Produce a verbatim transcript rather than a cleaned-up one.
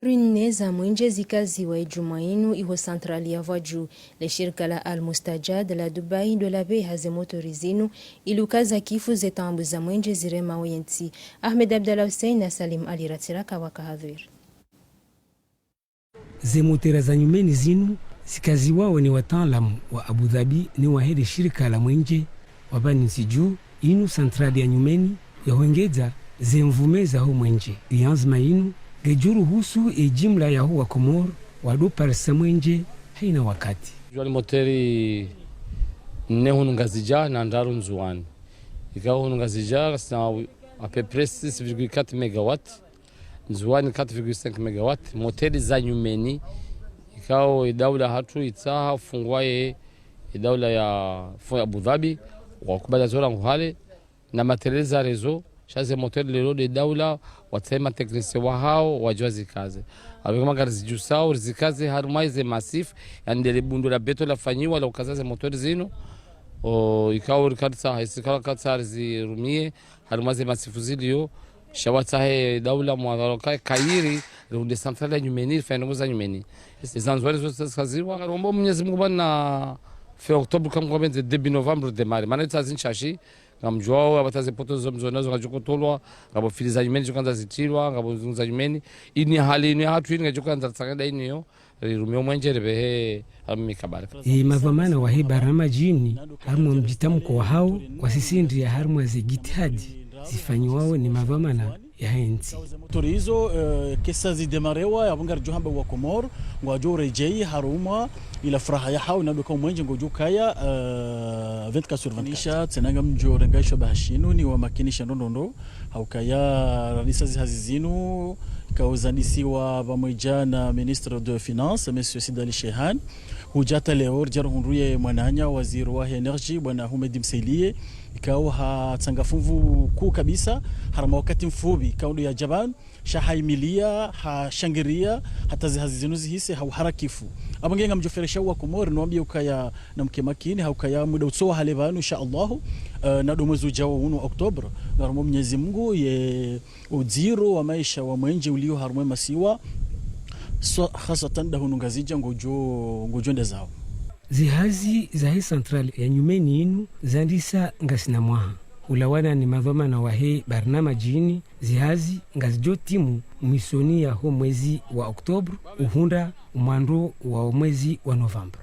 Rwi nne za mwenje zikaziwa idjumwa inu iho santrali ya Vwadju. Le shirika la Al Mustajad la Dubai ndo lapveha ze motori zinu, ili ukaza kifu ze taabu za mwenje ziremao yentsi. Ahmed Abdallah Hussein na Salim Ali Ratsiraka waka hadhwir. Ze motera za nyumeni zinu zikaziwao ni wataalamu wa Abu Dhabi ni wahe le shirika la mwenje wa pvanu ntsi dju, inu santrali ya nyumeni ya hwengedza ze mvume za ho mwenje. Ianzma inu ngedjo ruhusu e jimla ya ho wa Komori wado parisa mwenje haina wakati. Djwali moteri nne hunu Ngazidja na ndraru Ndzuwani. Ikao hunu Ngazidja ngasina à peu près six virgule quatre mégawatts. Ndzuwani quatre virgule cinq mégawatts, moteri za nyumeni. Ikao e daula hatru itsaha ufungua ye, e daula ya fo ya Abu Dhabi, wakubali zo rangu hale, na matériel za réseau, sha ze moteri leo nde daula, watsahe ma technicien wahao, wadjua zikaze. Abe kama ngari zidjusao, rizikaze, harumwa ze massif, yani ndele bundo la beto lafanyiwa, la ukaza ze moteri zinu, o, ikao rikatsaha, isi ikao katsaha rizirumie, harumwa ze massif zilio, sha watsahe daula mwadharo ka, kayiri, rihundre santrali ya nyumeni, rifanye ndrongo za nyumeni. Ezi zandzwani zo zikaziwa, ngarombo Mwenyezi Mungu bana, fin octobre, kama ngwapvendze début novembre, démarrer. Mana itsaha zinshashi, ngamdjuao, apvatsaha ze poto zo mzona zo ngazidjo kotolwa, ngapvo fili za nyumeni, zidjo kandza zitilwa, ngapvo zungu za nyumeni. Ini hali ini hatru ini ngedjo kandza tsangada ini yo, rirumie o mwenje ripvehe, harumwa mikabala. E madhwamana wahe barnamaji ini, harumwa mdjitamko wahao, wasisindria harumwa ze jitihadi zifanyiwao ni madhwamana yahe ntsi. Moteri izo, eh, kesa zidémarrewa, yapvo ngaridjo hamba wa Komori, ngwadjo uredjei harumwa ila furaha yahao, na ndoka o mwenje ngodjo kaya, eh, vingt-quatre sur vingt-quatre. Nisha, tsena ngamdjo renga isho bahashinu, ni wamakinisha ndrongoo ndro, haukaya randisa zihazi zinu, ikao zandisiwa pvamwedja na ministre de Finances, Monsieur Said Ali Chehane. Hudja hata leo, ridja rihundru ye mwananya, waziri wahe énergie, bwana Houmed Msaidie, ikao hatsanga funvu kuu kabisa, harumwa wakati mfupvi, ikao ndo yadja pvanu, sha haimilia, hashangiria, hata zihazi zinu zihise, hauharakifu. Apvo nge ngamdjo feresha wa Komori, niwambie ukaya namke makini, haukaya muda utsowa hale pvanu, insha Allahu, eh, na ndo mwezi udjao unu octobre, ngarombo Mwenyezi Mungu, ye udziro wa maesha wa mwenje ulio harumwa e masiwa, so, haswatan nda hunu Ngazidja ngodjo, ngodjo ndezao. Zihazi zahe santrali ya nyumeni inu zandisa ngasina mwaha. Hulawana ni madhwamana wahe barnamaji ini, zihazi ngazidjo timu mwisoni yaho mwezi wa octobre, uhundra o mwando wa o mwezi wa novembre.